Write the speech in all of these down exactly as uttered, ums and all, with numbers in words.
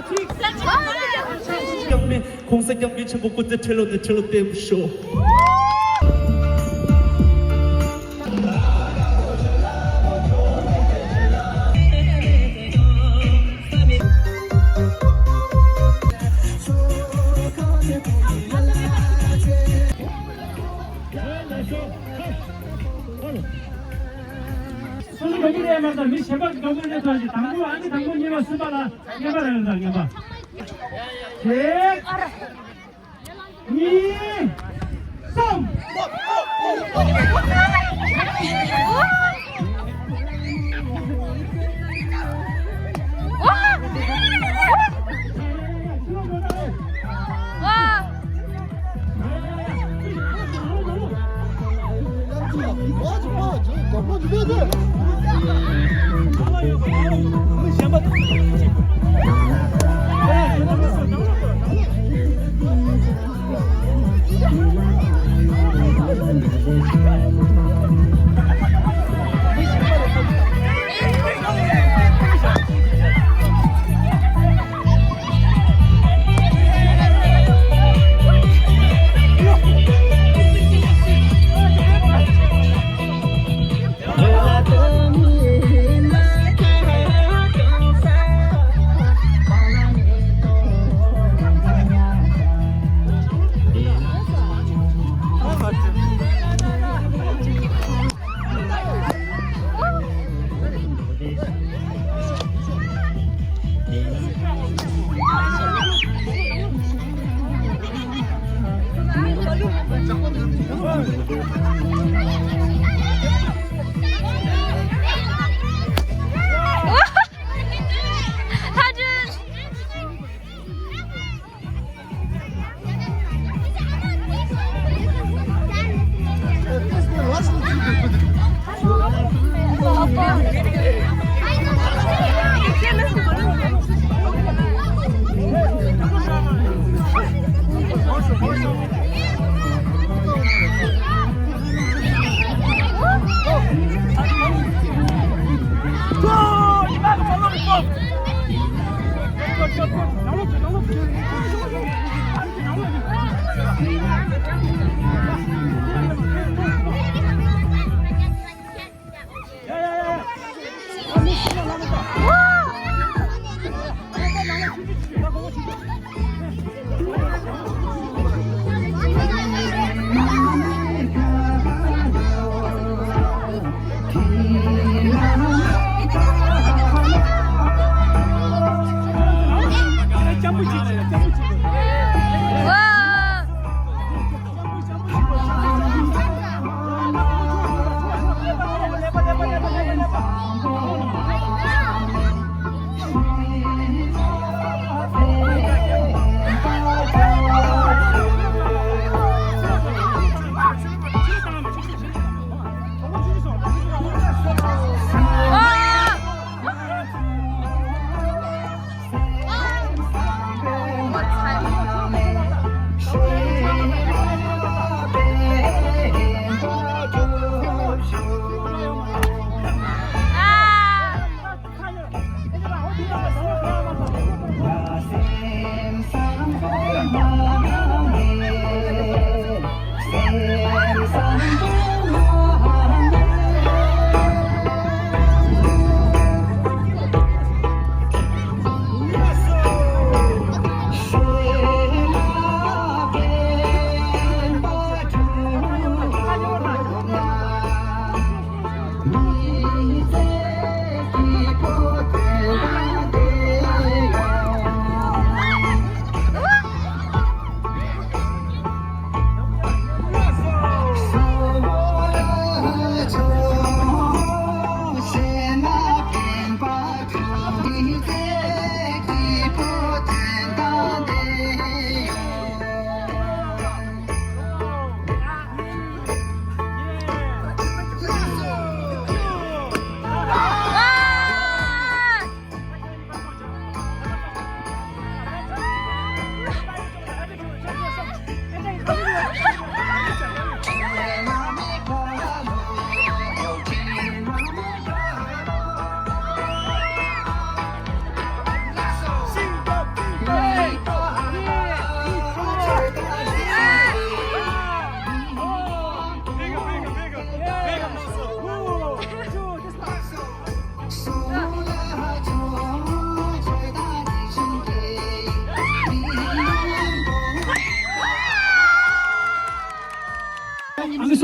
སྐྱབས་མེད་གོང་ས་སྐྱབས་མགོན་ཆེན་པོ་སྐུ་ཚེ་ཁྲི་ལོ་ནས་ཁྲི་ལོ་བརྟན་པར་ཤོག་སོ་སོ་ག་གི་རེད་མ་ད་མི་གཞན་པ་གི་ག་གི་རེད་ཐོག་ཞིག་དང་པོ་ཨ་ནི་དང་པོ་གཉིས་པ་གསུམ་པ་ལ་རྔན་པ་རག་ཡོད་ད་རྔན་པ། གཅིག་གཉིས། གསུམ།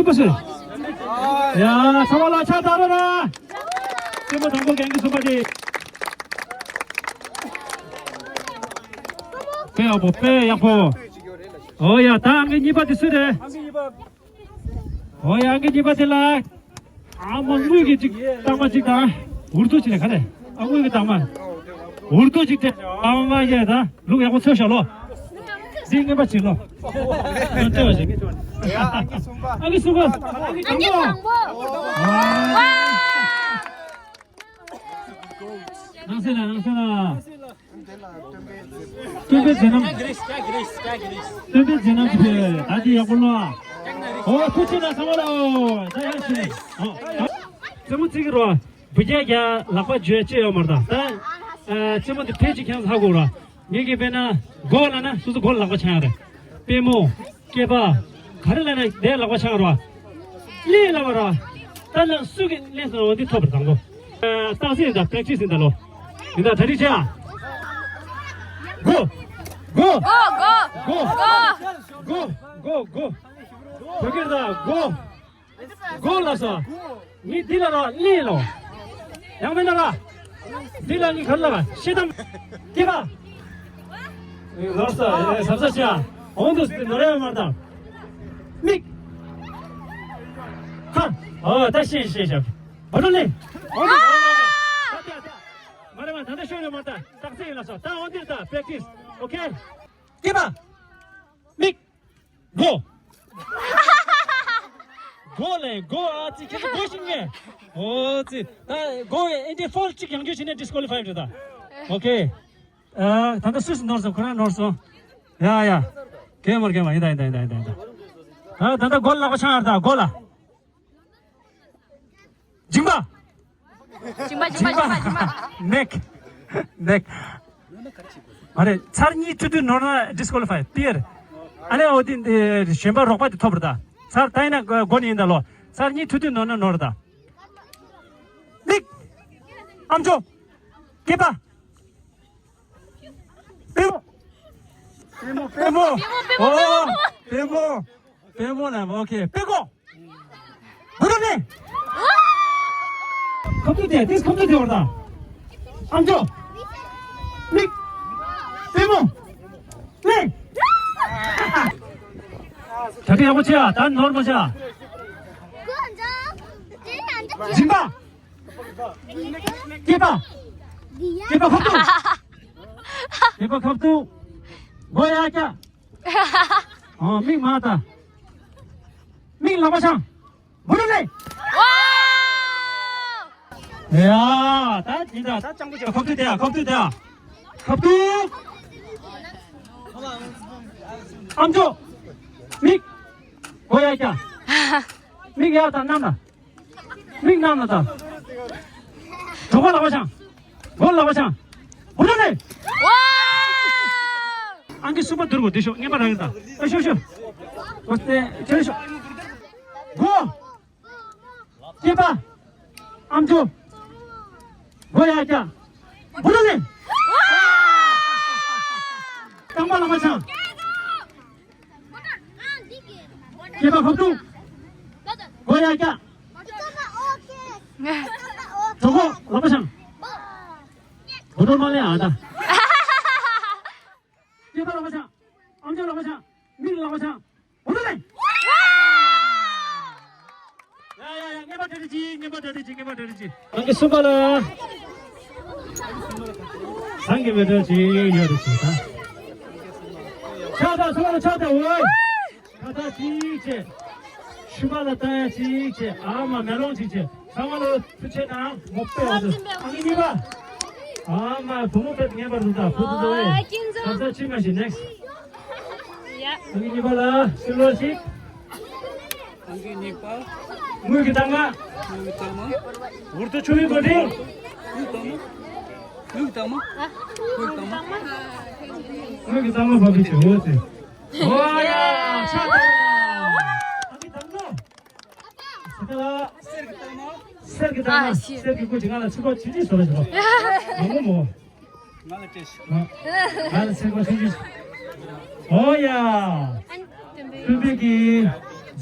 པ་སུ། ཡ། ཚང་མ་ལ་ཕྱག་བརྡབ་རོགས་གནང་། རྩེད་མོ་དང་པོ་རྒན་གྱི་གསུམ་པ་དེ། དཔེ་ཡག་པོ། དཔེ་ཡག་པོ། ཨོ་ཡ། ད་ཨང་ཀི་གཉིས་པ་དེ་སུ་རེད། ཨོ་ཡ། ཨང་ཀི་གཉིས་པ་དེ་ལ། ཨ་མ་དངུལ་གྱི་གཅིག་རྟགས་མ་གཅིག་དང་། འུར་རྡོ་གཅིག་ལས་ག་རེ། ཨ། དངུལ་གྱི་རྟགས་མ། འུར་རྡོ་གཅིག་སྤྲད། ཨ་མ་ཡ། ད་ལུག་ཡག་པོ་འཚོས་ཤག་ལོ། འདི་རྔན་པ་བྱིན་ལོ། ཡང་སྤྲད་པ་བྱིན། ཡ། ཨང་ཀི་གསུམ་པ། ཨང་ཀི་གསུམ་པ། ཨང་ཀི་དང་པོ། ཨང་ཀི་དང་པོ། ཝ། ནང་སེ་ལ། ནང་སེ་ལ། སྟོན་པའི་མཛད་རྣམ། སྟོན་པའི་མཛད་རྣམ་ཞིག་ད་འདི་ཡག་པོ་ལོ། ཨོ། ཐུགས་རྗེ་གནང་། ཚང་མ་ལ། ཨོ། ད་ཡང་ཞུ་ནས། ཨོ། རྩེད་མོ་རྩེ་གི་རོ། བུ་རྒྱ་རྒྱ་ལག་པ་འཇུ་ཡ་ཅི་ཡོད་མ་རེད་ད། ད་རྩེད་མོ་འདི་ཕལ་ཆེར་ཁྱེད་ཚོ་ཧ་གོ་ར། ངེད་ཀྱི་དཔེར་ན་མགོ་ལབ་ན་སོ་སོ་མགོ་ལ་ལག་པ་འཆང་ཡ་རེད། པུས་མོ། སྐེད་པ། ག་རེ་ལབ་ན་དེ་ལག་པ་འཆང་ར། གླེང་ལབ་པ་ར། ད་ནང་སུ་གིས་གླེང་སོང་བ་འདི་ཐོབ་པར་དང་པོ། ཨ། རྟགས་གསལ་ཡིན་ད། པེ་རེག་ཊི་སི་ཡིན་ད་ལོ། ཡིན་ད། གྲ་སྒྲིག་བྱ། གོ། གོ། གོ། གོ། གོ། གོ། གོ། གོ། གོ། གོ། གོ། གོ། གོ། གོ། གོ། གོ། གོ་ལ་སོ། མི་འདི་ལ་རོ་གླེང་ལོ། ཡང་མིན་ན་ར། འདི་ལ་ནི་ག་རེ་ལབ། ཤེས་དམ། སྐེད་པ། ལོ་སོ། ཟབ་ས་ཤ། འོང་དུ་ནོར་ཡ་མ་དང་། མིག་ཁ། ཨོ། ད་ཤེས་ཤེས་ཤ། བ་རུ་ལེ། འོང་དུ། མ་རེད་མ། ད་ད་ཤོད་ཡོད་མ་ད། རྟགས་གསལ་ཡིན་ལ་སོ། ད་འོང་དུ་ད་པེ་རེག་ཊི་སི། ཨོ་ཁེ། སྐེད་པ། མིག་མགོ། མགོ་ལས་མགོ། ཨ་ཙི། ཁྱེད་ཚོ་མགོ་ཤེས་ངེས། ཨོ་ཙི། ད་མགོ་བའི་ཨེན་ཊི་ཕོལ་གཅིག་ཡང་བསྐྱར་བྱས་ནས་ཌི་སི་ཀོ་ལི་ཕའི་རེད་ད། ཨོ་ཁེ། ཨ། ད་ལྟ་སུས་ནོར་སོང་། ཁོ་རང་ནོར་སོང་། ཡ་ཡ། གད་མོ་གད་མོ། ཡིན་ད་ཡིན་ད་ཡིན་ད་ཡིན་ད། ཨ། ད་ལྟ་མགོ་ལ་ལག་པ་འཆང་ཡ་རེད་ད། མགོ་ལ། མཇིང་པ། མཇིང་པ། མཇིང་པ། མཇིང་པ། མཇིང་པ། ནེག། ནེག། མ་རེད། ཚར་གཉིས་མཐུད་མཐུད་ནོར་ན་ཌི་སི་ཀོ་ལི་ཕའི། པི་ཡར། ཨ་ནི་འོ་དེ་གཞན་པ་རོགས་པ་དེ་ཐོབ་རེད་ད། ཚར་ད་ཡིན་ན་མགོ་ནས་ཡིན་ད་ལོ། ཚར་གཉིས་མཐུད་མཐུད་ནོར་ན་ནོར་རེད་ད། མིག་ཨམ་ཅོག་སྐེད་པ། པུས་མོ། པུས་མོ། པུས་མོ། པུས་མོ། ཨོ། པུས་མོ། པུས་མོ་ལ། ཨོ་ཁེ། པུས་ཀོག་བུ་རུ་ནི། ཁབ་ཏུ་དེ། དེ་ཁབ་ཏུ་དེ་བར་དང་། ཨམ་ཅོག་མིག་པུས་མོ། ལེ། ད་དེ་ཡག་པོ་བྱས་ཨ། ད་ནོར་མ་བྱས་ཨ། མཇིང་པ། སྐེད་པ། སྐེད་པ་ཁབ་ཏུ། སྐེད་པ་ཁབ་ཏུ། མགོ་ཡར་བཀྱག་ཨ། མིག་མར་ལྟ། མིག་ལག་པ་འཆང་། བུ་རུ་ལེ། ཡ། ད་འདི་ད། ད་སྤྱང་པོ་བྱས། ཁབ་ཏུ་དེ་ཡ། ཁབ་ཏུ་དེ་ཡ། ཁབ་ཏུ། ཨམ་ཅོག་མིག་མགོ་ཡར་བཀྱག་མིག་ཡར་ལྟ། གནམ་ལ། མིག་གནམ་ལ་ལྟ། གྲོད་ཁོག་ལག་པ་འཆང་། མགོ་ལག་པ་འཆང་། བུ་རུ་ལེ། ཨང་ཀི་གསུམ་པ་བསྡུར་དགོས། འདི་ཤོག་རྔན་པ་རག་ཡོད་ད། ཨ། ཤོག་ཤོག་ཨོ་ཏེ། ཁྱེར་ཤོག་མགོ། སྐེད་པ། ཨམ་ཅོག་མགོ་ཡར་བཀྱག་བུ་རུ་ལེ། རྐང་པ་ལག་པ་འཆང་། སྐེད་པ་ཁབ་ཏུ། མགོ་ཡར་བཀྱག་གྲོད་ཁོག་ལག་པ་འཆང་། བུ་རུ་མ་ལེ་ཨ་ད། སྐེད་པ་ལག་པ་འཆང་། ཨམ་ཅོག་ལག་པ་འཆང་། མིག་ལག་པ་འཆང་། བུ་རུ་ལེ། ཡ་ཡ་ཡ། རྔན་པ་གྲ་སྒྲིག་གྱིས། རྔན་པ་གྲ་སྒྲིག་གྱིས། རྔན་པ་གྲ་སྒྲིག་གྱིས། རང་གི་སུ་པ་ལ། སང་གི་མེ་ཏྲ་ཅིག་ཡོད་རེད་ཅེས་ད། ཕྱག་དང་སུ་པ་ལ་ཕྱག་དང་འོ། ཁ་ཏ་ཅིག་བྱས། ཕྱུ་པ་ལ་ལྟ་ཡ་ཅིག་བྱས། ཨ་མ་མེ་ལོང་ཅིག་བྱས། ཚང་མ་ལ་ཐུགས་ཆེ་དང་ངོ་སྤྲོད་འོ་དུ། ཨ་ནི་གཉིས་པ། ཨ་མ་བུ་མོ་དཔེ་ངན་པར་འདུག་ད། བུ་དུ་དུ་ཨེ། ཁ་ས་ཕྱི་མ་ཞིག་ནེགསི། ཡ། ཨ་ནི་གཉིས་པ་ལ་སིལ་བར་ཞིག་ཨང་ཀི་གཉིས་པ། དངུལ་གྱི་རྟགས་མ། དངུལ་གྱི་རྟགས་མ། འུར་རྡོ་ཆུ་བོའི་གོ་སྒྲིག་དངུལ་གྱི་རྟགས་མ། དངུལ་གྱི་རྟགས་མ། དངུལ་གྱི་རྟགས་མ། དངུལ་གྱི་རྟགས་མ་བབས་པའི་ཆུ་བོ་ཚོས། ཨོ་ཡ། ཆ་ད། ཨ་ཀི་དམ་ནོ། ས་ཀ་ལ། གསེར་གྱི་རྟགས་མ། གསེར་གྱི་རྟགས་མ། ཨ་ཤི། གསེར་གྱི་སྐུ་ཅིག་ང་ལ་ཚིག་པ་ཆུང་ཆུང་བཟོ་ར་ཞིག་ལ། མ་མོ་མོ། ང་ལ་སྤྲད་ཤོག་ང་ལ་ཚིག་པ་ཆུང་ཆུང་ཞིག་ཨོ་ཡ། སྟོན་པའི་གི།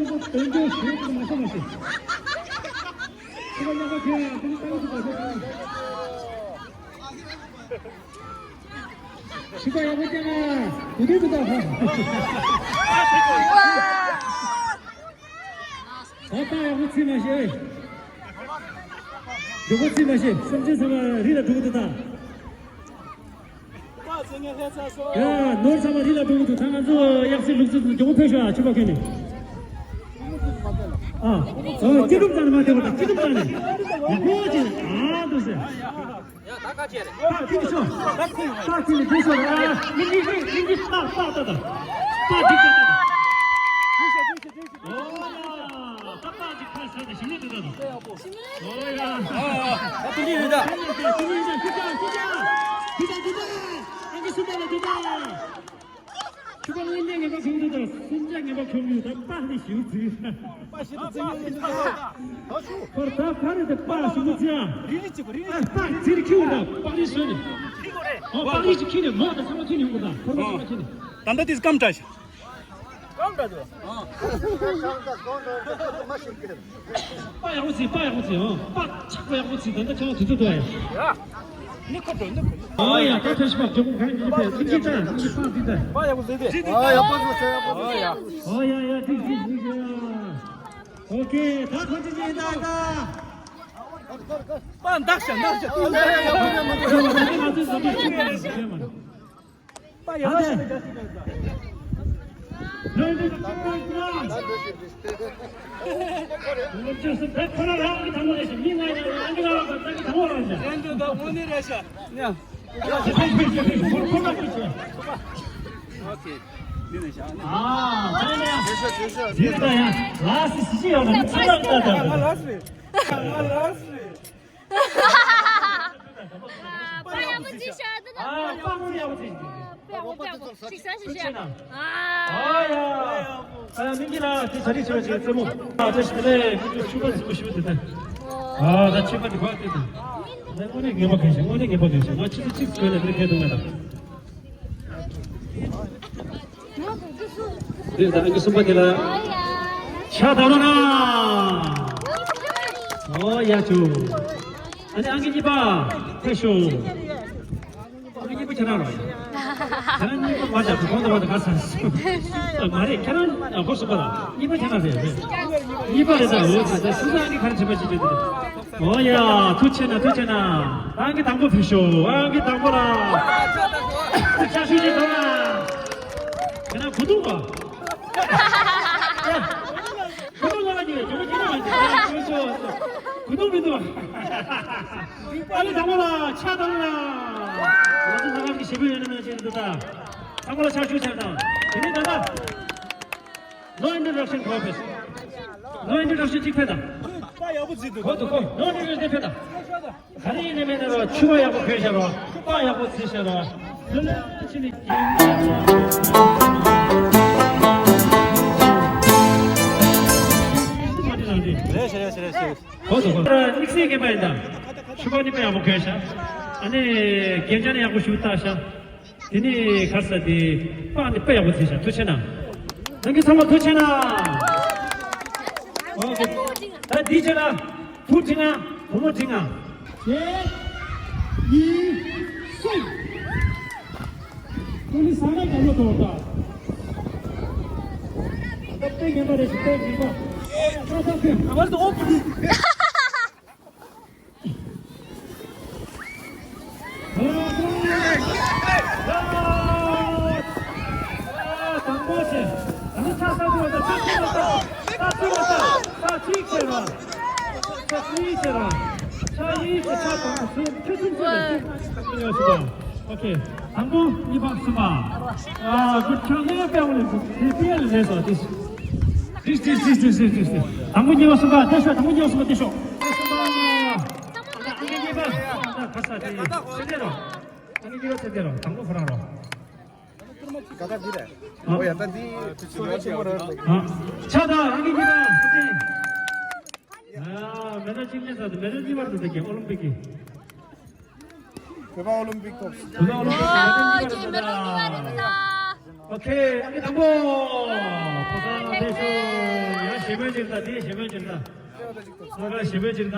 ཁྱེད་ཚོ་དོན་འཁྱོལ་ཞུ་དགོས་མ་ཤེས་མ་ཤེས། ཕྱུ་པ་ཡག་པོ་ཁྱེད་ཡང་དེ་ནི་ཏང་གི་ཏང་གི་ཏང་གི། ཕྱུ་པ་ཡག་པོ་ཁྱེད་ཡང་དེ་ནི་ཏང་གི་ཏང་གི། ད་ལྟ་ཡག་པོ་ཚིག་མ་ཤེས། མགྱོགས་པོ་ཚིག་མ་ཤེས། སེམས་ཅན་ཚང་མ་རི་ལ་འགྲོ་གི་འདུག་ད། ཡ། ནོར་ཚང་མ་རི་ལ་འགྲོ་གི་འདུག་ད་ང་ཚོ་གཡག་རྩེ་ལུག་རྩེ་མགྱོགས་པོ་ཕེབས་ཤོག་ཨ། ཕྱུ་པ་ཁྱོད་ནི། ཨ། ཨོ། སྐྱིད་སྡུག་ཙམ་ནས་མ་བསྡད་པ་དང་སྐྱིད་སྡུག་ཙམ་ནས། ཡག་པོ་བྱས། ཨ། འདུག་སེ། ཡ། ད་ག་བྱས་རེད། ཕར་ཁྱེར་ཤོག་ཕར་ཁྱེར་ནས་བསྡད་ཤོག་ཨ། མི་འདི་མི་འདི་མི་འདི་པགས་པགས་ད་ད། པགས་འདི་ད་ད། ཨོ་ཡ། ད་པགས་འདི་ཁ་ཟས་ད་ཞིམ་ནི་འདུག་ད་ད། ཨོ་ཡ། ཨ། ད་དེ་འདྲ་ཡོད་ད། ཁྱེད་ཅག་ཁྱེད་ཅག་ཁྱེད་ཅག་ཁྱེད་ཅག་ཁྱེད་ཅག་ཨང་ཀི་གསུམ་པ་ལ་ཁྱེད་ཅག་ཕྱུ་པ་དངོས་གནས་ངན་པ་བྱུང་འདུག་ད། སེམས་ཅན་ངན་པ་བྱུང་ཡོད་ད། པགས་ནི་ཞིའུ་རྫིག་པགས་ཞིབ་ཏུ་རྫིག་ཡོད་ཡིན་ད། ཁོར་ད་ག་རེ་དེ་པགས་ཞིབ་ཏུ་རྫིག་ཨ། རི་རི་གཅིག་པ་རི་རི། ཨ། པགས་རྫིག་ཁྱེར་ཡོང་ད། པགས་རི་བཟོས་ནས། ཨོ། པགས་རི་ཞིག་ཁྱེར་ནས་མོ་ད་ཚང་མ་ཁྱེར་ནས་ཡོང་གི་ད། ཁོར་མོ་ཚང་མ་ཁྱེར་ནས། ད་ལྟ་དེ་སྐམ་དྲགས་ཤག་སྐམ་དྲགས་འདུག་ཨ། པགས་ཡག་པོ་བྱེད། པགས་ཡག་པོ་བྱེད། ཨོ། པགས་ཆག་པ་ཡག་པོ་བྱེད། ད་ལྟ་ཁྱེད་རང་དུས་ཚོད་འདུག་ཨ། ཡ། ནི་ཁོ་འགྲོ་ནི་ཁོ། ཨོ་ཡ། ད་ཐོས་ཤིག་པགས་མགྱོགས་པོ་གང་ཡིན་པས་ཐུགས་རྗེ་ཆེ། ཐུགས་རྗེ། པགས་འདི་ད། པགས་ཡག་པོ་བཟོས་ཏེ། ཨ། ཡག་པོ་བཟོས་ཤག་ཡག་པོ་བཟོས་ཤག་ཨོ་ཡ་ཡ། ཐུགས་རྗེ་ཆེ། ཨོ་ཁེ། ད་ཁོ་ཚོ་ཅི་ཡིན་ད་ད། པགས་འདག་ཤག་འདག་ཤག་ཨ། ཡག་པོ་ཡག་པོ་ཡག་པོ། ད་ང་ཚོས་བཟོ་པའི་ཐུགས་རྗེ་ཆེ། པགས་ཡག་པོ་ཞིག་ལ་རྒྱག་ཤིག་ད། ཁོ་རང་རང་གི་དང་པོ་རེད་ཤག་མི་ང་ཡང་རང་གི་རང་གི་ད་གི་དང་པོ་རང་ཤག་རེད་འདུག་ད་དངོས་གནས་རེད་ཤག་ཡ། ཨོ་ཁེ། འདི་ནས་བཞག་ནས། ཨ། ད་ཡ། དེ་ཤོད་དེ་ཤོད་དེ་ཤོད། ད་ཡ། ལ་སི་སི་ཅི་ཡོད་ན་མི་ཚང་མ་ད་ད་ད། ང་ལ་སི་རེད། ང་ལ་སི་རེད། པགས་ཡག་པོ་ཅིག་ཤོད་ད། ཨ། པགས་ཡག་པོ་ཅིག་པགས་ཡག་པོ་པགས་པོ་ཅིག་ཤོད་ཤོད་ཤོད། ཨ་ཡ། ཨ་ཡ། མི་གི་ལ་དེ་ཆ་རིག་ཆ་རིག་རྩེ་མོ། ཨ། ད་ཞིག་ལས་ཁྱོད་ཆུ་པ་ཟིག་པོ་ཞུ་དེ་ད། ཨ། ད་ཆུ་པ་དེ་གོ་དེ་ད། ད་དངོས་གནས་ངན་པ་གང་ཞིག་དངོས་གནས་ངན་པ་གང་ཞིག་ང་ཆུ་ཚོད་གཅིག་ཟོས་ནས་འདིར་ཁེལ་འདུག་ང་ད། འདི་ད་ཨང་ཀི་གསུམ་པ་དེ་ལ། ཤ་ད་རོ་ན། ཨོ་ཡ་ཆུ། ཨ་ནི་ཨང་ཀི་གཉིས་པ། ཐེ་ཤོ། ཨང་ཀི་གཉིས་པ་ཁྱེད་རང་རོ། ཁྱེད་རང་གཉིས་པ་མ་བྱ་གོང་དུ་བ་དང་ག་ས། མ་རེད་ཁྱེད་རང་ཨ་ཁོ་གསུམ་པ་ལ། གཉིས་པ་ཁྱེད་རང་རེད་རེད། གཉིས་པ་རེད་ད། འོ་ད་སུ་ད་ཨང་ཀི་ག་རེ་བྱེད་པ་ཞིག་རེད་དེ། ཨོ་ཡ། ཐུགས་ཆེ་ན་ཐུགས་ཆེ་ན། ཨང་ཀི་དང་པོ་ཕུལ་ཤོག་ཨང་ཀི་དང་པོ་ལ། ཅ་ཤུ་ཅི་དང་ལ། ཁྱེད་རང་གོ་འདུག་ག་མི་འདུག་མི་འདུག་ཨ་ནི་དང་པོ་ལ་ཕྱག་བཏང་ན། ང་ཚོ་ས་ཁམས་ཀྱི་ཞེ་པོ་ཡོད་ན་མེད་ན་ཅིག་འདུག་ད། དང་པོ་ལ་ཕྱག་ཞུ་བྱ་དང་། དེ་ནས་ད་ལྟ། No introduction གོ་ཕེ། No introduction གཅིག་ཕེ་དང་། གོ་འདུག་གོ No introduction ཕེ་དང་། ག་རེ་ཡིན་ནའི་མེད་ན་རོ་ཕྱུ་པ་ཡག་པོ་གོན་ཤ་རོ། ཕྱུ་པ་ཡག་པོ་བྱེད་ཤ་རོ། ལོ་ལོ་ཕྱི་ནས་རྒྱན། རེད་རེད་རེད་རེད། གོ་སོང་གོ་སོང་། དམིགས་བསལ་རྒན་པ་ཡིན་ད། ཕྱུ་པ་ནི་དཔེ་ཡག་པོ་གོན་ཤ། ཨ་ནི་རྒྱན་ཆ་ནི་ཡག་པོ་ཞིག་བཏགས་ཤ། དེ་ནི་ག་རེ་ཟེར་དེ། པགས་ནི་དཔེ་ཡག་པོ་བྱས་ཤ། ཐུགས་རྗེ་གནང་། ནང་གི་ཚང་མ་ཐུགས་རྗེ་གནང་། ཨོ་ཁེ། ད་འདི་བྱས་ན། བུ་འགྲིག་ན། བུ་མོ་འགྲིག་ན། གཅིག་གཉིས། གསུམ། ཀུ་ལི་ས་ན་ག་ལོ་དོ་ད། ད་དཔེ་ངན་པ་རེད་ཞིག་དཔེ་ངན་པ། ཨོ་ཡ་ཁ་ཁ་ཁ། ཨ་བར་དུ་ཨོ་པུ་ལི། དང་པོ་བྱས། ད་ནི་ཚ་ས་དུ་བ་ད་ཚ་ཚ་བ་ད་ཚ་ཚ་བ་ད་ཚ་གཅིག་བྱས་ར། ཚ་གཉིས་བྱས་ར། ཚ་གཉིས་བྱས་ཚ་དང་པོ་ཚེ་ཁྲི་གསུམ་ཚེ་ལ་ཚེ་དང་པོ་ཡོད་ཞུ་དང་། ཨོ་ཁེ། དང་པོ་གཉིས་པ་གསུམ་པ། ཨ་གུ་ཁྱོད་ངའི་དཔེ་འོ་ལེ་དེ་དཔེ་ལ་ལས་སོ་དེ། དེ་དེ་དེ་དེ་དེ་དེ། དང་པོ་གཉིས་པ་གསུམ་པ་དེ་ཤོག་དང་པོ་གཉིས་པ་གསུམ་པ་དེ་ཤོག་གསུམ་པ། ཨ་ད་ཨ་ནི་གཉིས་པ། ཨ་ད་ཁ་ས་དེ་ཚེ་དེ་རོ། ཨ་ནི་གཉིས་པ་ཚེ་དེ་རོ། དང་པོ་ཁོ་རང་རོ། ག་ད་འདི་རེད། ཨོ་ཡ་ད་འདི་ཆུ་ཚོད་ཆེན་པོ་རེད། ཨ་ཆ་ད་ཨ་ནི་གཉིས་པ་ཚེ་དེ། ཨ་མེ་ད་ཅིག་ལས་ས་དེ་མེ་ད་གཉིས་པར་དུ་དེ་གི་ཨོ་ལིམ་པིག་གི། བོད་པ་ཨོ་ལིམ་པིག་ཐོབ། བོད་པ་ཨོ་ལིམ་པིག་ཐོབ། ཨ་ཅེ་མེ་ལོ་གཉིས་པ་རེད་ད། ཨོ་ཁེ། ཨ་ནི་དང་པོ། ཕོ་སར་ལ་ཕེབས་ཤོག་ཡ་ཞེ་མོལ་ཅིག་ད། དེ་ཞེ་མོལ་ཅིག་ད། ཕོ་སར་ཞེ་མོལ་ཅིག་ད།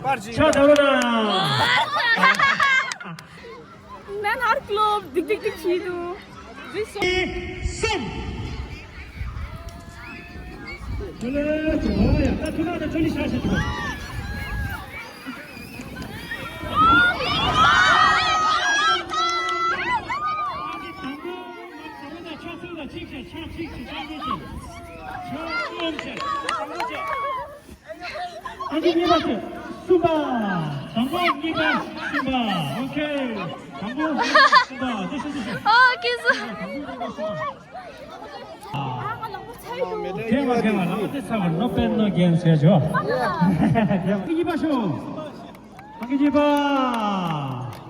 པར་ཅིག་ཕྱག་ད་རོ་ད། ནན་ཧར་ཀློབ་ཏིག་ཏིག་ཏིག་བྱེད་འདུག་གསུམ། ཁྱོད་ལ་ཅི་ཧོ་ཡ་ད་ཐུག་ན་ད་ཁྱོད་ནི་ཤ་ཤ་ཐུག་ཨ་ནི་གཉིས་པ་ཚེ་གསུམ་པ། དང་པོ་གཉིས་པ་གསུམ་པ། ཨོ་ཁེ། དང་པོ་གསུམ་པ། དེ་ཤོག་དེ་ཤོག་ཨོ་ཁེ་སུ། དང་པོ་གཉིས་པ་གསུམ་པ། ཨ་ཁེ་མ་ཁེ་མ་ལ་དེ་ཚ་བ་ནོ་པེན་ནོ་གེན་ཟེར་ཆོག་གཉིས་པ་ཤོག་ཨ་ཁེ་གཉིས་པ།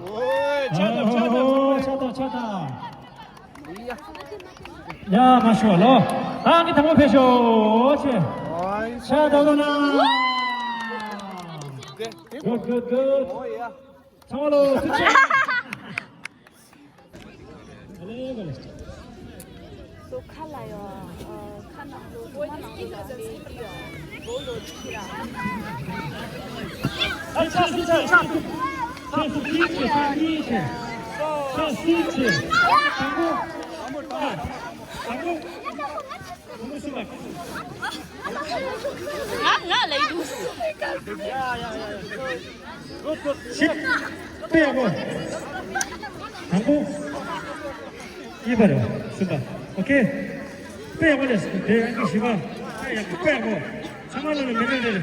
ཨོ་ཆ་ད་ཆ་ད་ཆ་ད་ཆ་ད། ཡ་མ་ཤོ་ལོ། ཨ་ནི་དང་པོ་ཕེབས་ཤོག་ཆེ། ཤ་ད་ལོ་ན། Good, good, good. ཚང་མ་ལོ་སུ་ཆེ། སོ་ཁ་ལ་ཡོ། ཁ་ནང་ལོ་ཁ་ནང་ལོ་ལ་མེ་ཡོ། ཨ་ཆ་སི་ཆ་ཆ། ཆ་སི་ཆ་ཆ་ཆ། ཆ་སི་ཆ། དང་པོ། དང་པོ། དང་པོ་སུ་ལ། ང་ང་ལ་ཡིན། ཤི། དཔེ་ཡག་པོ། དང་པོ། གཉིས་པ་རེད་བ། གསུམ་པ། ཨོ་ཁེ། དཔེ་ཡག་པོ་རེད། དེ་ཡང་གི་བཞི་པ། དཔེ་ཡག་པོ། དཔེ་ཡག་པོ། ཚང་མ་ལ་ལ་མི་རེ་རེ་རེ།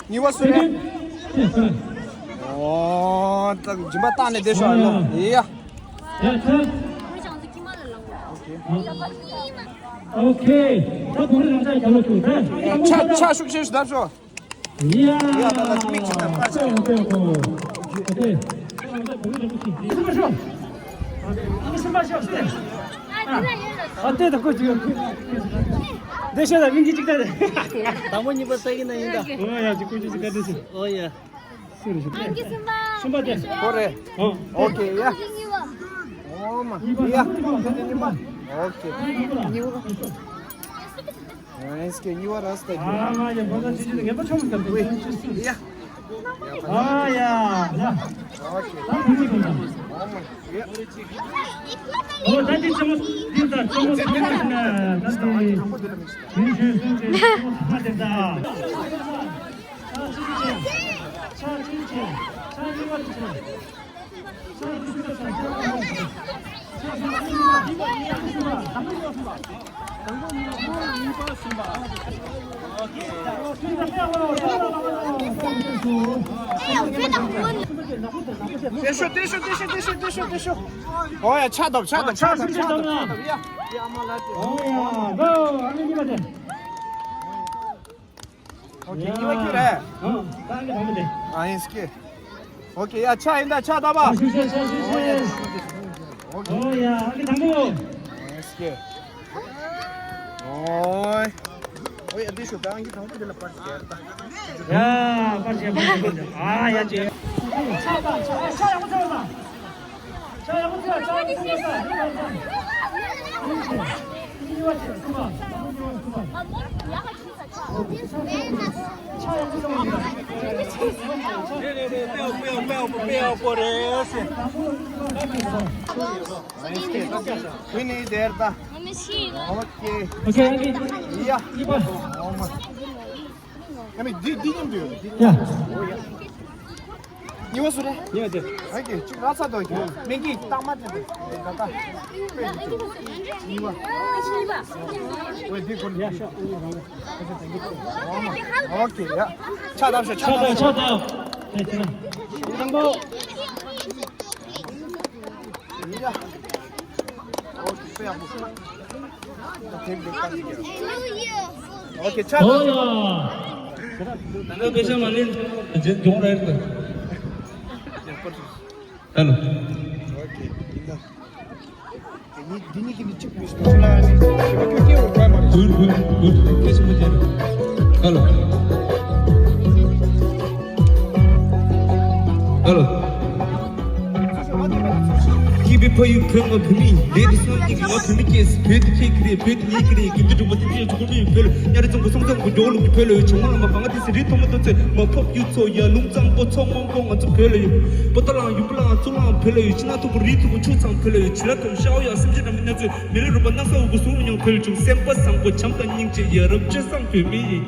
གཉིས་པ་སུ་རེད། ཨོ། ད་སྦྱིན་པ་བཏང་ནས་བསྡད་ཤོག་ཨ་ལོ། ཡ། ཨོ་ཁེ། ད་བོད་རང་ཅག་རྒྱ་ལོ་ཐུག་ད། ཆ་ཆ་ཤུགས་ཆེ་ཞུ་ད་ཤོག་ཡ། ཡ་ད་ད་མིག་ཆུ་ད་པར་ཆ། ཨོ་ཁེ། ཨ་དེ་ད་ཁོ་ཅིག་དེ་ཤ་ད་མིག་གཅིག་ད་དེ། དང་པོ་གཉིས་པ་ལྟ་གི་ན་ཡིན་ད། ཨོ་ཡ་ཅིག་ཀུན་ཅིག་ཅིག་ག་དེ་ཞིག་ཨོ་ཡ། སུ་རེད་ཞུ། གསུམ་པ་དེ། ཁོ་རེད། ཨོ། ཨོ་ཁེ་ཡ། ཨོ་མ། གཉིས་པ། ཨོ་ཁེ། གཉིས་པ། ཨེ་སི་ཀེ་གཉིས་པ་ར་སྟེ། ཨ་ཡ་བོད་ཟླ་ཆུ་ཆུ་ངན་པ་ཆོམ་གམ་དེ་ཆུ་ཆུ། ཡ། ཨ་ཡ་ཡ། ཨོ་ཁེ། ད་བུ་མོ་ཆོམ་གམ། ཨོ་མ། ཡ། ཨོ་ད་འདི་ཆོམ་འདི་ད་ཆོམ་ཆོམ་ད་འདི་ཆོམ་ཆོམ་ད་འདི་ད། ཆ་གཅིག་བྱས། ཆ་གཅིག་བྱས། ཆ་གཉིས་པ་དེ་བྱས། ཆ་གཅིག་བྱས། ཆ་གཉིས་པ་དེ་བྱས། ཏེ་ཤོ་ཏེ་ཤོ་ཏེ་ཤོ་ཏེ་ཤོ་ཏེ་ཤོ་ཏེ་ཤོ། ཨོ་ཡ་ཆ་དོབ་ཆ་དོབ་ཆ་དོབ་ཆ་དོབ་ཡ། ཨོ་ཡ་གོ་ཨ་མི་གཉིས་པ་དེ། ཨོ་ཁེ་གཉིས་པ་ཁྱོད་རེད། ཨོ་ད་ཨ་མི་དང་མི་དེ། ཨ་ཡིན་སྐད། ཨོ་ཁེ་ཡ་ཆ་ཡིན་ད་ཆ་དོབ་པ། ཨོ་ཤུ་ཤ་ཤ་ཤུ་ཤ། ཨོ་ཡ་ཨ་མི་དང་མི། ཨ་ཡིན་སྐད། ཨོ། ཨོ་ཡ་འདི་ཤོ་ད་ཨང་ཀི་དང་པོ་འདི་ལ་པར་བྱས་ད། ཡ་པར་བྱས་པར་བྱས་པར་བྱས། ཨ་ཡ་བྱས། ཆ་ཡག་པོ་ཆ་ཡག་པོ་ཆ་ཡག་པོ་ཆ་ཡག་པོ་ཆ་ཡག་པོ་ཆ། ཨོ་ཁེ། ཨོ་ཁེ། ཡ། ཨ་མི་འདི་འདི་མཉམ་དུ་ཡོད། ཡ། གཉིས་པ་སུ་རེད། གཉིས་པ་དེ། ཨ་ཀེ་ཅིག་ར་ཚ་དོ་ཀེ་མིང་གི་རྟགས་མ་དེ་དེ་ད་ལྟ། གཉིས་པ། ཨོ་འདི་ཁོ་ཡ་ཤ་ཨོ་རང་། ཨོ་ཁེ་ཡ། ཆ་དམ་ཤོ་ཆ་དམ་ཤོ། ཆ་དམ་ཆ་དམ། དེ་དེ་དང་པོ། ཡ། ཨོ་ཁེ་ཆ་དམ་ཤོ། ཨོ་ཡ། ད་ནི་པེ་ཤ་མ་ལེན། རྗེས་སྐྱོང་རེད། ཧེ་ལོ། ཨོ་ཁེ་ཡིན་ད། འདི་གཉིས་འདི་གཉིས་ཀྱི་ནི་གཅིག་པུ་ཞིག་ཞིག་ལ་ནི་ཞིག་པ་ཁྱོད་སྐྱེ་བོ་དཔའ་མ་རེད། གུར་གུར་གུར་སྐད་ཆེན་པོ་བྱས་ན། ཧེ་ལོ། ཧེ་ལོ། སྐྱིད་པའི་ཕ་ཡུལ་བོད་ང་བོད་མི་ཡིན། ལས་དེ་སོང་ཉིན་གྱི་ང་བོད་མི་སྐྱེས། བོད་དེ་ཁྱེད་ཀྱི་རེད། བོད་དེ་ངེད་ཀྱི་རེད། རྒྱུ་དེ་གྲུབ་པ་དེ་ཚོའི་ཚོགས་མི་ཡིན། བོད་ལ་གཉའ་རི་ཙོང་པོ་སོང་ཙང་གོ་འཇོག་ལུགས་ཀྱི་བོད་ལ་ཡོད། བྱུང་བ་ལ་མ་བང་དེ་སི་རི་ཐོག་མ་ཐོག་ཚོས་མ་ཕོབ་གཡུ་མཚོ་ཡ་ལུང་གཙང་པོ་མཚོ་སྔོན་པོ་ང་ཚོ་བོད་ལ་ཡོད། པོ་ཏ་གླང་ཡུམ་བུ་གླང་གཙུག་གླང་བོད་ལ་ཡོད། ཕྱི་ནང་མཐུག་པོ་རི་མཐུག་པོ་ཆུ་གཙང་བོད་ལ་ཡོད། བྱི་ལ་དུམ་ཤའོ་ཡ་སེམས་ཅན་འདྲ་མིན་སྣ་ཚོས་མི་ལུས་རུས་པ་སྣག་ཚ་འུ་གུ་ཟུག་རུ་མྱོང་བོད་ལ་བྱུང་། སེམས་པ་བཟང་པོ་བྱམས་དང་སྙིང་རྗེ་ཡ་རབས་སྤྱོད་བཟང་བོད་མི་ཡིན།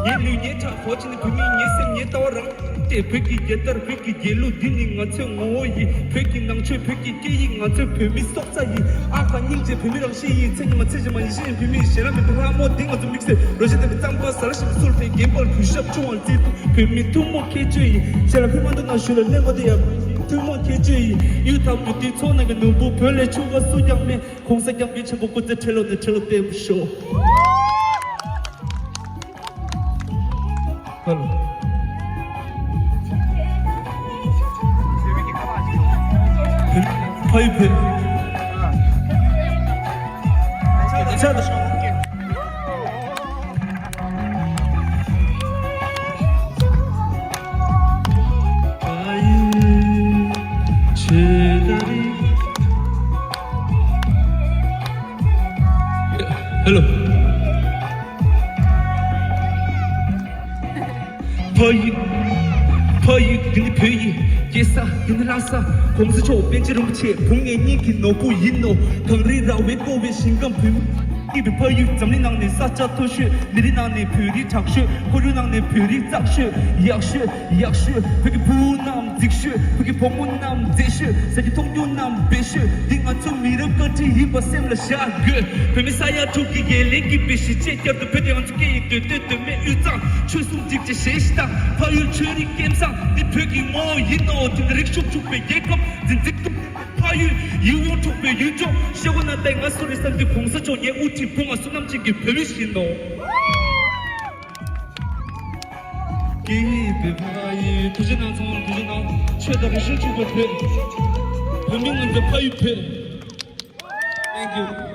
ངའི་ལུས་ངའི་ཁྲག་གོ་ཆེ་ནི་བོད་མི་ངའི་སེམས་ངའི་ལྟ་བ་རང་སྟེ། བོད་ཀྱི་རྒྱལ་དར་བོད་ཀྱི་རྒྱལ་གླུ་འདི་ནི་ང་ཚོའི་ངོ་བོ་ཡིན། བོད་ཀྱི་ནང་ཆོས་བོད་ཀྱི་སྐད་ཡིག་ང་ཚོའི་བོད་མི་སྲོག་རྩ་ཡིན། ཨ་ཁ་སྙིང་རྗེ་བོད་མི་རང་བཞིན་ཡིན། ཚེ་ཉི་མ་ཚེ་ཞིག་མ་ཡིན་ཤེས་ཡིན། བོད་མི་ཡིན་ཞེ་ན་མེད་པའི་ལྷ་མོ་འདི་ང་ཚོ་དམིགས་བསལ་རོ་ཤ་དེ་གཙང་པ་ཟ་ལ་ཞིམ་གསོལ་ཏེ་རྒན་པར་གུས་ཞབས་ཆུང་བར་བརྩི། བོད་མི་ཐུན་མོང་ཁྱད་ཆོས་ཡིན། ཆེ་ལ་ཕི་མ་འདུག་ན་ཞུ་ལ་ལེན་པ་དེ་ཡང་ཐུན་མོང་ཁྱད་ཆོས་ཡིན། གཡུ་ཐབ་ཀྱི་དུས་ཚོགས་ནང་གི་ནོར་བུ་བོད་ལས་ཆུང་བ་སུ་ཀྱང་མེད། གོང་ས་སྐྱབས་མགོན་ཆེན་པོ་སྐུ་ཚེ་ཁྲི་ལོ་ནས་ཁྲི་ལོ་བརྟན་པར་ཤོག་ཧལ། ཕ་ཡུལ་བོད། ཧེ་ལོ། ཕ་ཡུལ། ཕ་ཡུལ་འདི་ནི་བོད་ཡིན། སྐྱེས་ས་འདི་ནི་ལྷ་ས། གོང་ས་མཆོག་པཎ་ཆེན་རིན་པོ་ཆེ་བུ་ངའི་སྙིང་གི་ནོར་བུ་ཡིན་ནོ། གངས་རི་ར་བས་བསྐོར་བའི་ཞིང་ཁམས་བོད་མི། སྐྱིད་པའི་ཕ་ཡུལ། འཛམ་གླིང་ནང་ནས་ས་ཆ་མཐོ་ཤོས། མི་རིགས་ནང་ནས་བོད་རིགས་དྲག་ཤོས། ཁོར་ཡུག་ནང་ནས་བོད་རིགས་བཙག་ཤོས། ཡག་ཤོས་ཡག་ཤོས། བོད་ཀྱི་ཕྲུ་གུ་རྣམས་རྫིག་ཤོས། བོད་ཀྱི་བུ་མོ་རྣམས་མཛེས་ཤོས། ཟས་ཀྱི་མཐོང་རྒྱུ་རྣམས་འབེལ་ཤོས། འདི་ང་ཚོ་མི་རབས་བཀའ་དྲིན་ཡིན་པ་སེམས་ལ་བཞག་དགོས། བོད་མི་ས་ཡ་དྲུག་གི་ཡ་ལན་གྱི་བེ་ཤི་བཅས་བསྐྱར་དུ་བོད་དེ་ང་ཚོ་སྐད་ཡིག་འདོད་འདོད་འདོད་མེད་དབུས་གཙང་ཆོལ་གསུམ་སྒྲིག་བྱེད་གཞན་ཞིག་དང་། ཕ་ཡུལ་ཆོས་རིག་སྐལ་བཟང་འདི་བོད་ཀྱི་ངོ་བོ་ཡིན་ནོ། དེ་ནི་རིག་གཞུང་འཁྲུག་པའི་རྒྱལ་ཁབ་འཛིན་འཛིན་སྐབས། ཕ་ཡུལ་ཡིད་འོང་འཁྲུག་པའི་ཡུལ་ལྗོངས། ཤེས་གོ་ན་ལྟའི་ང་སུ་རེད་བསམ་དུས། གོང་ས་མཆོག་ངའི་དབུ་ཁྲིད་བུ་ང་བསོད་ནམས་ཅན་གྱི་བོད་མི་ཞིག་ཡིན་ནོ། སྐྱིད་པའི་ཕ་ཡུལ། ཐུགས་རྗེ་གནང་། ཚང་མར་ཐུགས་རྗེ་གནང་། ཆོས་དང་རིག་གཞུང་གཅིག་པ་བོད། བོད་མི་ང་ཚོའི་ཕ་ཡུལ་བོད། Thank you.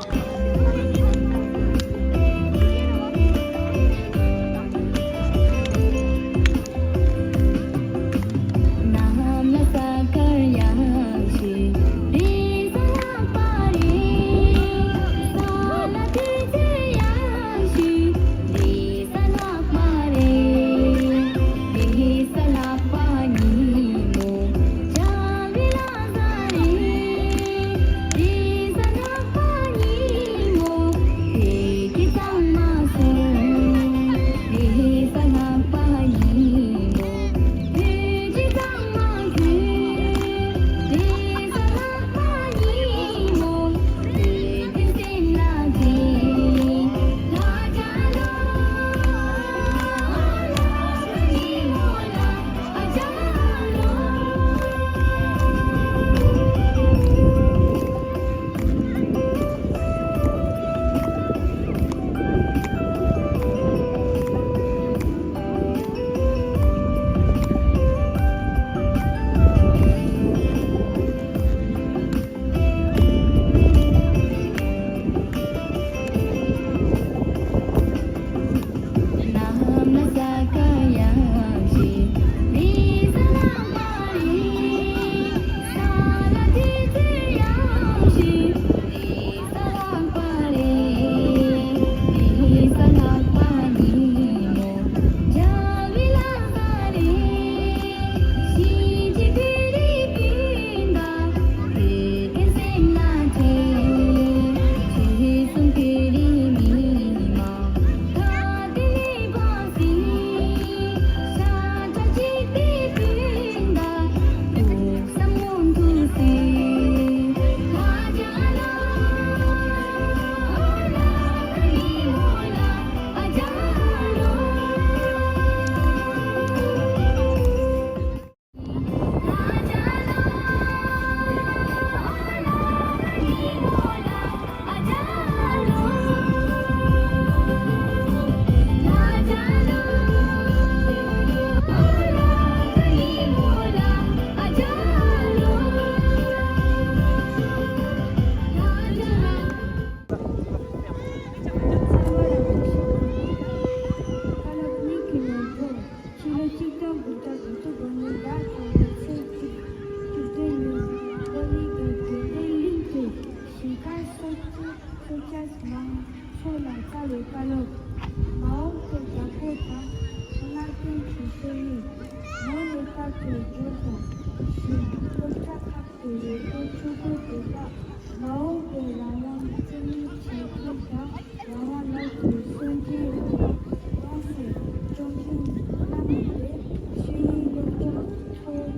ཕྲུ་གུ་དེ་དག་མ་འོངས་པའི་རང་དབང་རྩོད་ལེན་བྱེད་མཁན་དང་། རང་དབང་ལ་དགོས་སེམས་ཅན་ཡོང་བ་ཡོངས་སུ་སྐྱོང་མཁན་གནའ་མི་སྟེ། ཤེས་ཡོན་སློབ་སྦྱོང་ཐོག་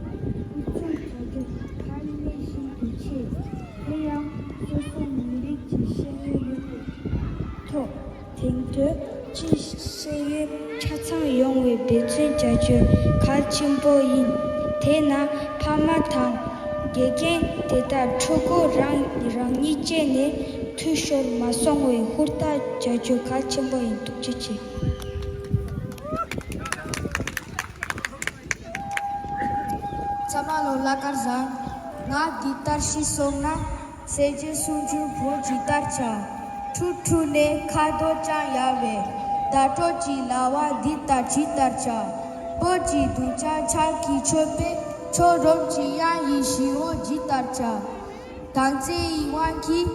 ཨུ་ཚུགས་བྱ་རྒྱུ་གལ་གནད་ཤིན་ཏུ་ཆེ། དེ་ཡང་སོ་སོ་མི་རིགས་ཀྱི་ཤེས་ཡོན་ཡོད་པའི་ཐོག་དེང་དུས་ཀྱི་ཤེས་ཡོན་ཆ་ཚང་ཡོང་བའི་འབད་བརྩོན་བྱ་རྒྱུ་གལ་ཆེན་པོ་ཡིན། དེས་ན་ཕ་མ་དང་དགེ་རྒན་དེ་དག་ཕྲུ་གུ་རང་རང་ཉིད་བཅས་ནས་འཐུས་ཤོར་མ་སོང་བའི་ཧུར་ཐག་བྱ་རྒྱུ་གལ་ཆེན་པོ་ཡིན། ཐུགས་རྗེ་ཆེ། ཚང་མ་ལོ་ལ་ཀར་བཟང་། ང་འདི་ལྟར་ཤི་སོང་ན། ཟས་བཅད་སུམ་ཅུ་བོད་ཇི་ལྟར་བྱ། ཁྲུ་ཁྲུ་ནས་ཁ་རྡོ་ཅང་ཡལ་བས། ཟླ་གྲོགས་ཀྱི་ལ་བ་འདི་ལྟར་ཇི་ལྟར་བྱ། བོད་ཀྱི་གདུལ་བྱ་ཆར་གྱིས་ཆོད་པས། ཁྱོད་རོམ་གྱི་གཡང་གི་ཞི་འོ་ཇི་ལྟར་བྱ། དམ་བཅའ་ཡི་དབང་གིས་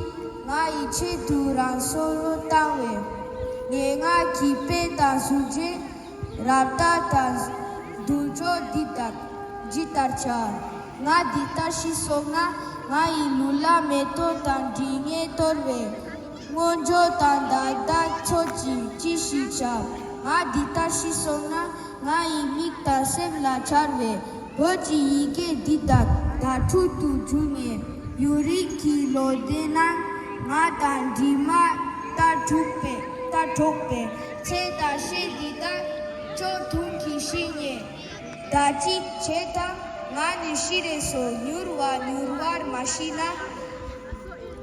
ང་ཡི་ཆེད་དུ་རང་སྲོག་བློས་བཏང་བས། ངན་སྔགས་ཀྱི་དཔེ་དང་གཟུགས་ཅན། རབ་བཏགས་དང་དུག་སྦྱོར་འདི་ལྟར་ཇི་ལྟར་བྱ། ང་འདི་ལྟར་ཤི་སོང་ན། ང་ཡི་ལུས་ལ་མེ་ཏོག་དང་དྲི་ངད་གཏོར་བས། སྔོན་འགྲོ་དང་བདག་ལྟ་ཚོད་ཀྱིས་ཅི་ཞིག་བྱ། ང་འདི་ལྟར་ཤི་སོང་ན། ང་ཡི་མིག་དང་སེམས་ལ་འཆར་བས། བོད་ཀྱི་ཡི་གེ་འདི་དག་དྭ་ཕྲུག་ཏུ་བསྒྱུར་ནས། ཡུན་རིང་གི་ལོ་ཟླའི་ནང་ང་དང་གྲིབ་མ་ལྟར་འཁྲུགས་པས། ལྟར་འཁྲུགས་པས། ཚེ་དང་ཤེས་འདི་དག་ཅོག་འཐུང་གིས་ཤི་ཉེན། ད་ཅི་བྱེད་དམ། ང་ནི་ཤི་རན་སོང་། མྱུར་བ་མྱུར་བར་མ་ཤི་ན།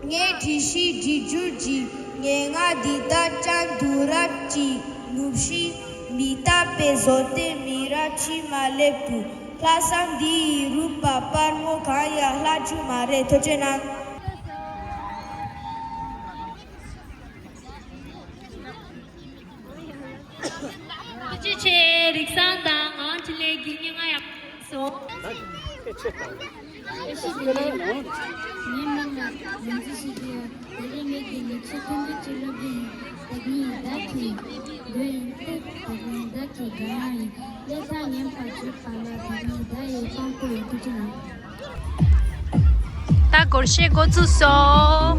ངའི་དྲི་ཤིང་དྲི་རྒྱུར་གྱིས། ངན་སྔགས་འདི་དག་ཅང་དུ་རབ་ཀྱིས་ནུབ་ཤིང་། མི་རྟག་པའི་བཟོ་ལྟས་མི་རབས་ཕྱི་མ་སླེབས་དུས། ལྷག་བསམ་འདི་ཡི་རུས་པ་སྤར་མོ་གང་ཡང་ལྷག་རྒྱུ་མ་རེད། ཐུགས་རྗེ་གནང་། ཐུགས་རྗེ་ཆེ། རིག་བཟང་དང་ངག་དབང་འཕྲིན་ལས་ཀྱིས་སྙན་ངག་ཡག་པོ་གསུངས་སོང་། ངའི་མིང་ལ་ལུང་རྩི་ཞིག་ཡོད། ད་རེས་ངེད་ཀྱི་ལེགས་བཤད་ཐུང་ཐུང་ཅིག་སློབ་རྒྱུ་ཡིན། བདག་ཉིད་བདག་གི་མགོན་ཡིན་ཏེ། བདག་ཉིད་བདག་གི་དགྲ་ཡང་ཡིན། ལས་དང་ངན་པ་བརྗོད་པ་ལ། བདག་ཉིད་བདག་ཡི་དཔང་པོ་ཡིན། ཐུགས་རྗེ་གནང་། ད་སྒོར་གཞས་འགོ་ཚུགས་སོང་།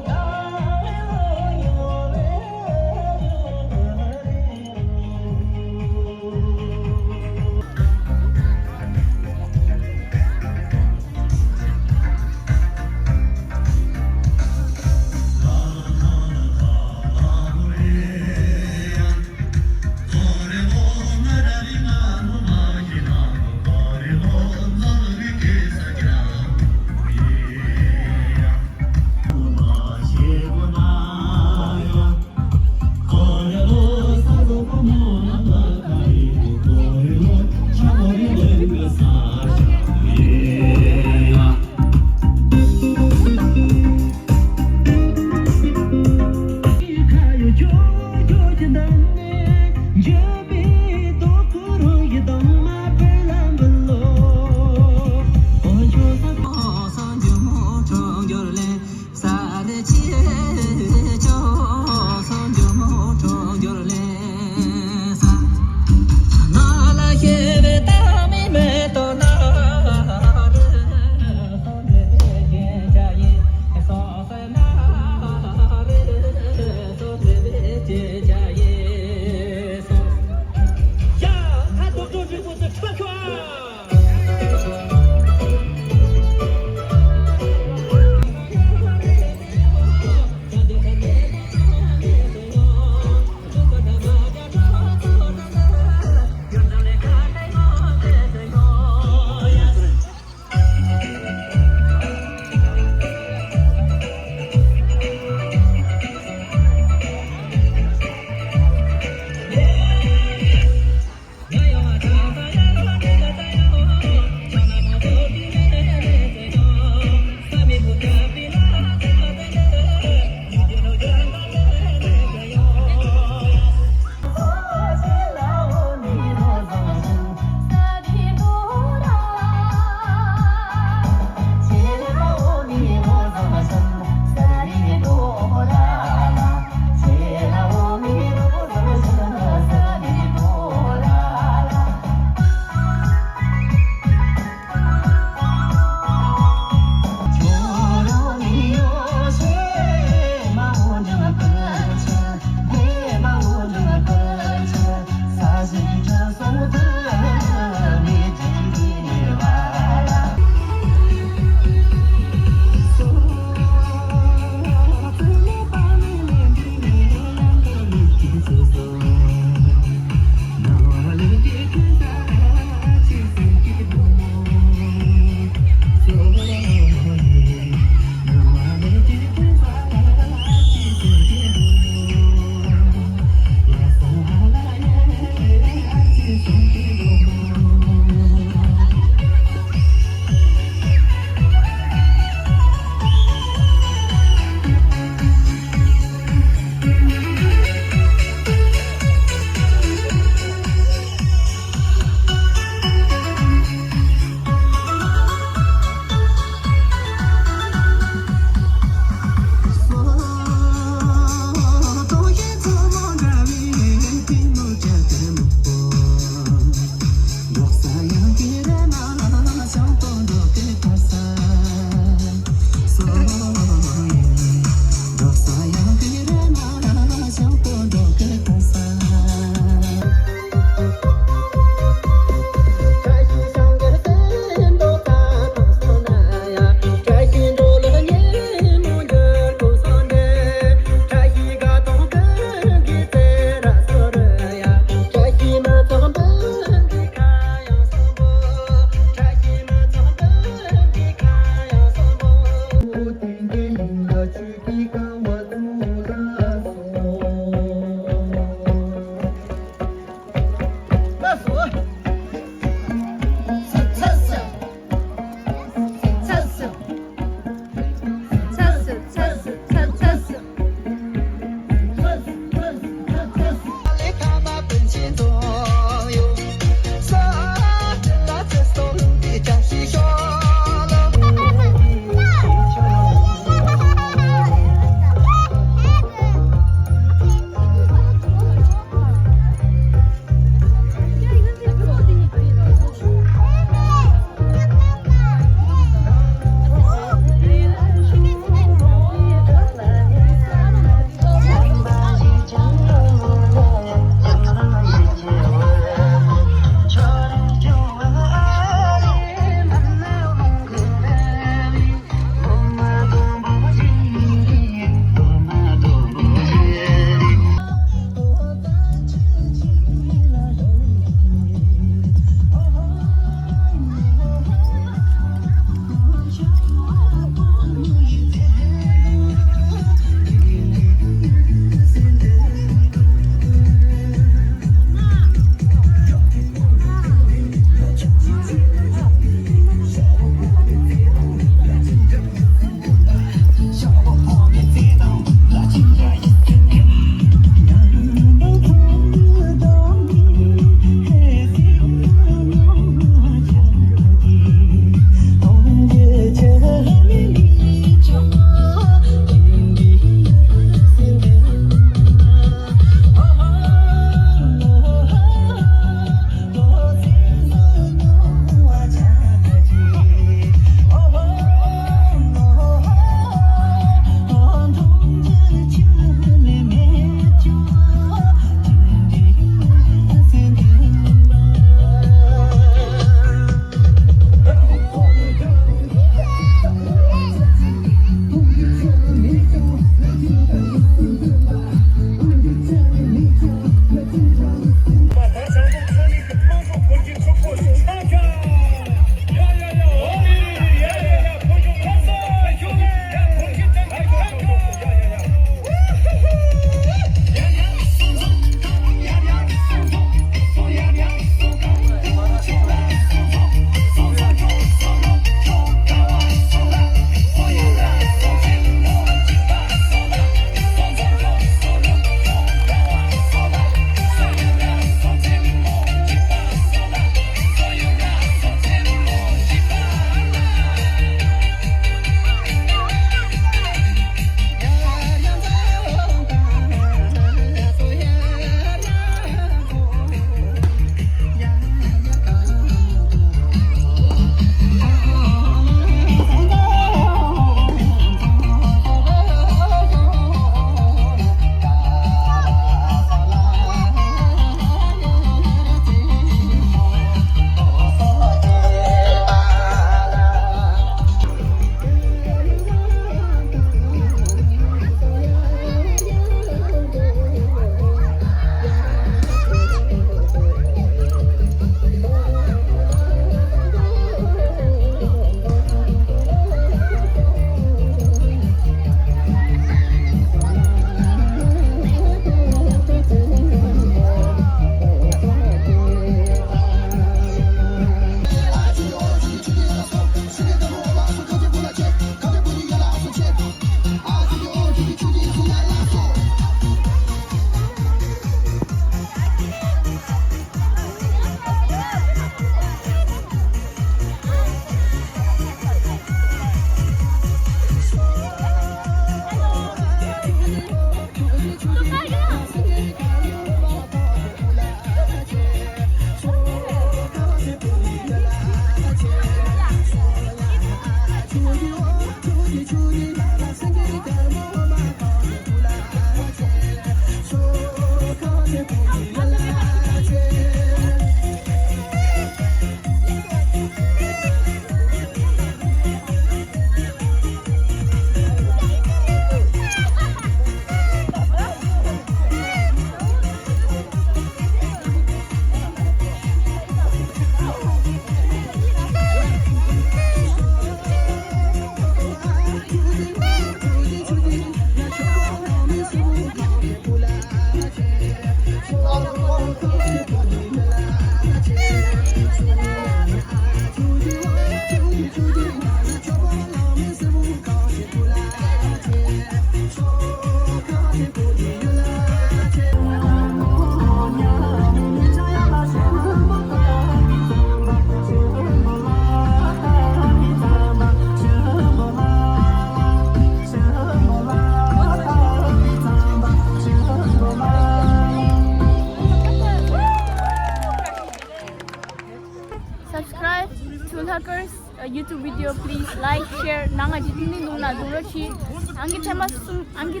YouTube video, please like, share. ནང་ང་ཇི་ཐིང་ཐིང་འདུག་ན་འདུག་རོགས་གྱིས། ཨང་ཀི་ཐེངས་མ་གསུམ། ཨང་ཀི་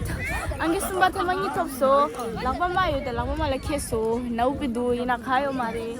ཨང་ཀི་གསུམ་པ་ཐེངས་མ་གཉིས་ཐོབ་སོང་། ལག་པ་མ་ཡོད་དེ་ལག་པ་མ་ལ་ཁེལ་སོང་། ནའུ་པི་འདུག་ཡིན་ན་ག་ཡོད་མ་རེད།